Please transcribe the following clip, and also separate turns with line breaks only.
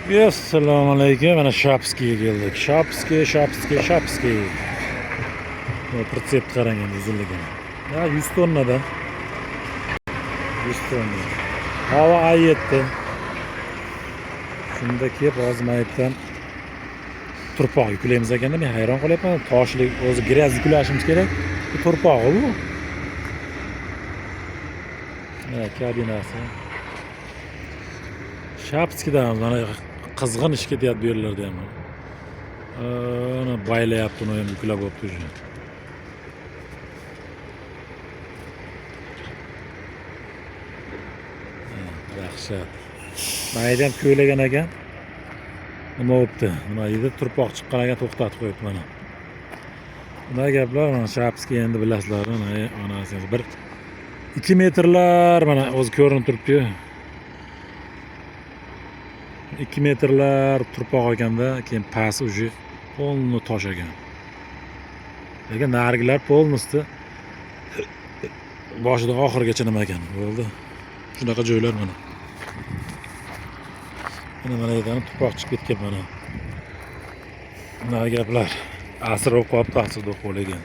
Assalomu alaykum. Mana Shapskiga keldik. Shapski, Shapski, Shapski. Bu прицеп qarang endi uzunligini. Ya 100 tonnada. 100 tonna. Havo ay 7. Shunda kelib hozir mayibdan turpoq yuklaymiz ekanda men hayron qolyapman. Toshli o'zi грязь yuklashimiz kerak. Bu turpog'i bu. Mana kabinasi. Shapskidamiz, mana qizg'in ish ketyapti bu yerlarda ham. Ana baylayapti, uni ham yuklab bo'libdi уже. Dahshat. Mayda ham ko'ylagan ekan. Nima bo'libdi? Nima deydi? Turpoq chiqqan ekan, to'xtatib qo'yibdi mana. Bunday gaplar mana Shapski endi bilasizlar, mana onasi bir 2 metrlar mana o'zi ko'rinib turibdi-yu. 2 metrlar turpoq ekanda, keyin past уже полный tosh ekan. Lekin narigilar полностью boshidan oxirigacha nima ekan, bo'ldi. Shunaqa joylar mana. Mana yerdan tuproq chiqib ketgan mana. Bunaqa gaplar. Asr bo'lib qolibdi, asrda qo'ygan.